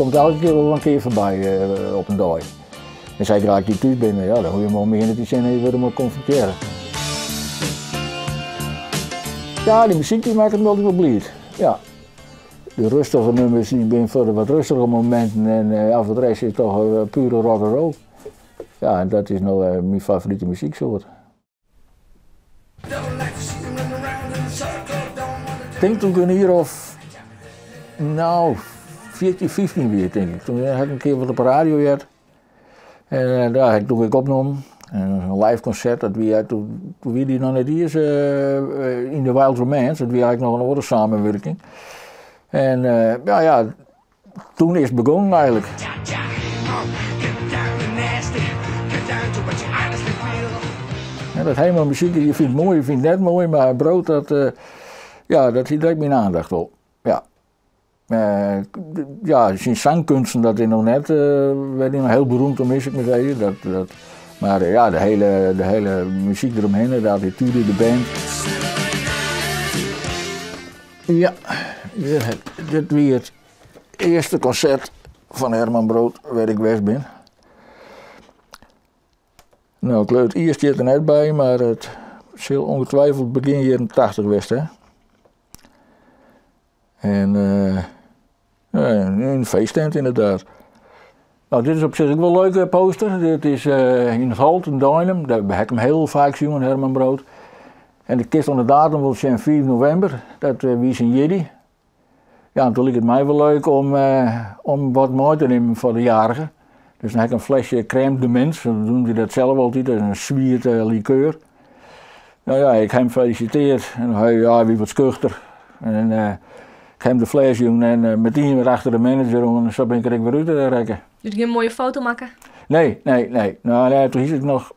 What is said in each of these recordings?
komt elke kear wol in kear foarby op in dei. En seker as je thús binne, ja, dan hoege je him om je hinne te sjen en je wurde mei konfrontearre. Ja, dy muzyk dy makket my altyd wol bliid. Ja. De rêstige nûmers dy binne foar de wat rêstige mominten en ja, foar de rest is it toch pure rock and roll. Ja, en dat is no myn favorite muzyksoart. Ik tink toen ik in jier of, nou, 14, 15 wie, tink ik. Toen ha ik in kear wat op de radio heard. En daar ha ik toen ek opnommen. En in live konsert, dat wie, toen, toen wie die noch net iens yn de Wild Romance, dat wie eigentlik noch in oare samenwurking. En ja, ja, toen is it begûn eigentlik. Ja, dat Hema muzyk, je fynt it moai, je fynt it net moai, mar Brood, dat, ja, dat hie direkt myn oandacht wol. Ja. Ja, syn sangkunsten, dat is noch net, wêr't hy noch hiel beroemd om is, ik mar sizze. Dat, dat, mar ja, de hiele muzyk deromhinne, de attitude, de band. Ja, dit wie it earste konsert fan Herman Brood wêr't ik west bin. No, ik leau it jier stiet der net by, mar it sil ongetwijfeld begjin jierren 80 west ha. En in feesttent inderdaad. Nou, dit is op sich ek wol in leuke poster. Dit is yn it Halt yn Deinum. Dêr ha ik him hiel faak sjoen, Herman Brood. En ik kinst oan de datum wol sjen, 5 novimber, dat wie syn jierdei. Ja, en toen like it my wol leuk om wat mei te nimmen foar de jarige. Dus dan ha ik in flesje crème de menthe, zo noemde hij dat zelf altijd, dat is in swiete likeur. Nou ja, ik ha him felisitearre en hy, ja, hy wie wat skuchter. En ik ha him de fles jûn en metien wer achter de manager oan en sa bin ik der ek wer út rekke. Dus gjin moaie foto makke? Nee, nee, nee. Nou, nee, toen hie ik noch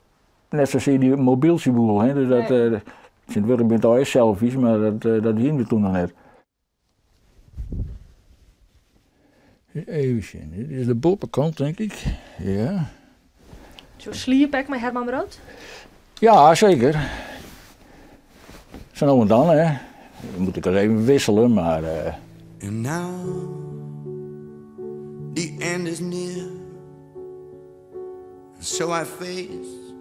net sasear dy mobyltsjeboel, hè. Dus dat, Nee. tsjintwurdich binne it allegear selfies, mar dat hiene we toen noch net. Even sjen, dit is de boppekant tink ik. Ja. Zo sliep ek mei Herman Brood? Ja, seker. Sa no en dan, hè. Dan moet ik er even wisselen, maar... And now the end is near. And so I face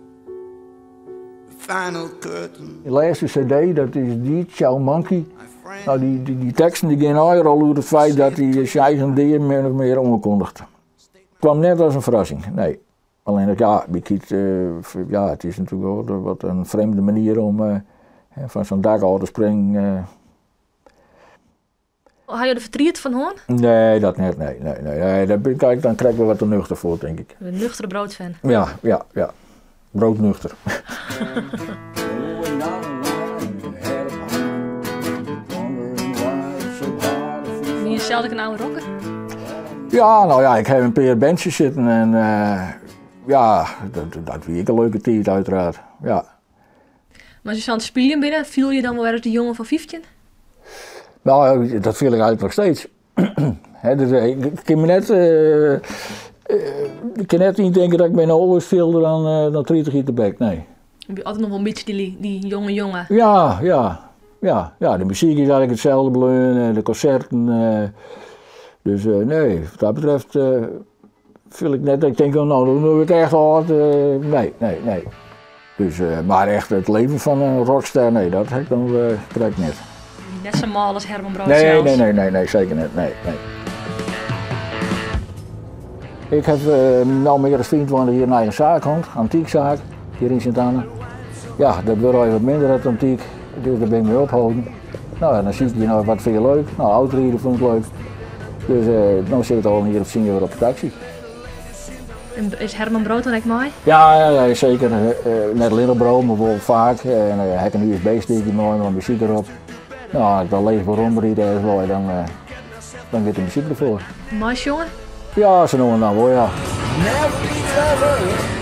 the final curtain. De lêste CD, dat is dy, Ciao Monkey. Nou, dy teksten dy gean allegear al oer it feit dat hy syn eigen dea min of mear oankondigt. Kwam net as in ferrassing, nee. Allinnich ja, bytiids, ja, it is natuerlik wol wat in frjemde manier om fan sa'n dak ôf te springen. Ha jo der fertriet fan hân? Nee, dat net, nee, nee, nee. Nee, dêr bin ik eigentlik dan krekt wol wat te nuchter foar, tink ik. In nuchtere broodfan. Ja, ja, ja. Broodnuchter. Wie je sels ek in oude rocker? Ja, nou ja, ik ha in pear bandsjes sitten en ja, dat wie ek in leuke tiid uiteraard. Ja. Mar as je sa oan it spyljen binne, fiel je dan wol wer as dy jonge fan 15? Nou, dat fiel ik eigentlik noch steeds. Hè, dus, ik kin my net, ik kin net yntinke dat ik my no oars fielde dan 30 jier tebek, nee. Je binne altyd noch wol in bytsje dy jonge jonge. Ja, ja, ja, ja. De muzyk is eigentlik itselde bleaun, de konserten. Dus nee, wat dat betreft fiel ik net dat ik tink, oh, no, no wurd ik echt âld. Nee, nee, nee. Dus, mar echt it leven fan in rockster, nee, dat ha ik dan krekt net. Net sa mâl as Herman Brood Nee, sels. nee, nee, nee, nee, seker net. Nee, nee. Ik ha no mear as 25 jier in eigen saak hân, antyksaak, hjir yn Sint Anne. Ja, dat wurdt al wat minder, dat antyk, dus dêr bin ik mei opholden. Nou, en dan sykje je noch wat fine je leuk. Nou, autoriden fûn ik leuk. Dus no sit ik al in jier of 10 wer op de taksy. En is Herman Brood dan ek mei? Ja, ja, ja, seker. Net allinnich Brood, mar wol faak. En dan ha ik in USB-stickje mei mei muzyk derop. Nou, as ik dan leech weromryd ergens wei, dan giet de muzyk derfoar. Meisjonge? Ja, sa no en dan wol, ja. Never be clever.